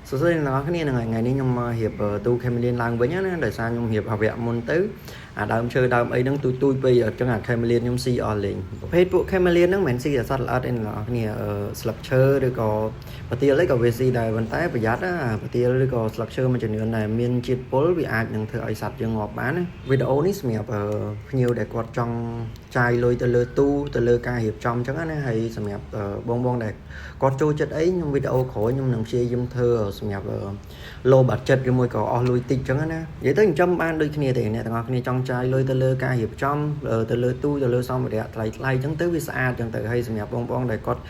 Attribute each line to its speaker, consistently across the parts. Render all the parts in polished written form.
Speaker 1: សួស្តីអ្នកទាំងអស់គ្នាហ្នឹងហើយថ្ងៃនេះខ្ញុំមករៀបទូ Chameleon ឡើងវិញណាដោយសារខ្ញុំរៀបអវៈមុនទៅអាដើមឈើដើមអីហ្នឹងទូចទូចពេកអញ្ចឹងអា Chameleon ខ្ញុំស៊ីអស់លេងប្រភេទពួក Chameleon ហ្នឹងមិនមែនស៊ីតែសត្វល្អិតទេអ្នកទាំងអស់គ្នាអឺស្លឹកឈើឬក៏ប្រទាលអីក៏វាស៊ីដែរប៉ុន្តែប្រយ័ត្នណាប្រទាលឬក៏ស្លឹកឈើមួយចំនួនដែលមានជាតិពុលវាអាចនឹងធ្វើឲ្យសត្វយើងងាប់បានណាវីដេអូនេះសម្រាប់ភ្ញៀវដែលគាត់ចង់ចាយលុយទៅលើទូទៅលើការរៀបចំអញ្ចឹងណាហើយសម្រាប់បងបងដែលគាត់ចូលចិត្តអីខ្ញុំវីដេអូក្រោយខ្ញុំនឹងព្យាយាមធ្វើសម្រាប់ low budget ឬមួយក៏អស់លុយតិចអញ្ចឹងណានិយាយទៅចិញ្ចឹមបានដូចគ្នាទេអ្នកទាំងអស់គ្នាចង់ចាយលុយទៅលើការរៀបចំទៅលើទូទៅលើសម្ភារៈថ្លៃថ្លៃអញ្ចឹងទៅវាស្អាតអញ្ចឹងទៅហើយសម្រាប់បងប្អូនដែលគាត់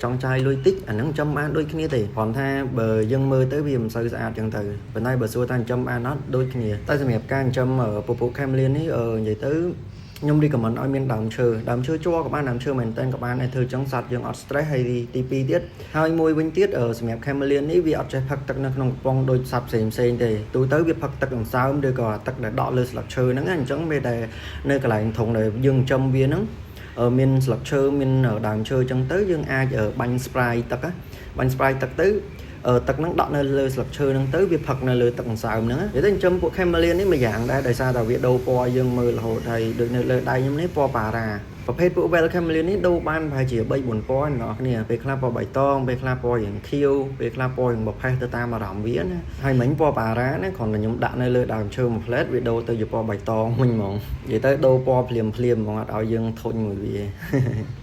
Speaker 1: ចង់ចាយលុយតិចអាហ្នឹងចិញ្ចឹមបានដូចគ្នាទេគ្រាន់ថាបើយើងមើលទៅវាមិនសូវស្អាតអញ្ចឹងទៅប៉ុន្តែបើសួរថាចិញ្ចឹមបានអត់ដូចគ្នាតែសម្រាប់ការចិញ្ចឹមពពួក Chameleon នេះនិយាយទៅខ្ញុំ recommend ឲ្យមានដើមឈើដើមឈើជ័រក៏បានដើមឈើមែនតើក៏បានដែរធ្វើចឹងសត្វយើងអត់ stress ហើយទី2ទៀតហើយមួយវិញទៀតសម្រាប់ Chameleon នេះវាអត់ចេះផឹកទឹកនៅក្នុងកំប៉ុងដូចសត្វផ្សេងផ្សេងទេទូទៅវាផឹកទឹកអន្សើមឬក៏ទឹកដែលដក់លើស្លឹកឈើហ្នឹងអញ្ចឹងពេលដែលនៅកន្លែងធុងដែលយើងចិញ្ចឹមវាហ្នឹងមានស្លឹកឈើមានដើមឈើអញ្ចឹងទៅយើងអាចបាញ់ spray ទឹកបាញ់ spray ទឹកទៅទឹកហ្នឹងដក់នៅលើស្លឹកឈើហ្នឹងទៅវាផឹកនៅលើទឹកអន្សើមហ្នឹងនិយាយទៅចិញ្ចឹមពួក Chameleon នេះមួយយ៉ាងដែរដោយសារតែវាដូរពណ៌យើងមើលរហូតហើយដូចនៅលើដៃខ្ញុំនេះពណ៌ប៉ារ៉ាប្រភេទពួក Veiled Chameleon នេះដូរបានប្រហែលជា3 4ពណ៌អ្នកនរគ្នាពេលខ្លះពណ៌បៃតងពេលខ្លះពណ៌រាងខៀវពេលខ្លះពណ៌រាងប្រផេះទៅតាមអារម្មណ៍វាណាហើយមិញពណ៌ប៉ារ៉ាណាគ្រាន់តែខ្ញុំដាក់នៅលើដើមឈើមួយផ្លែតវាដូរទៅជាពណ៌បៃតងវិញហ្មងនិយាយទៅដូរពណ៌ភ្លាមភ្លាមហ្មងអត់ឲ្យយើងធុញមួយវា។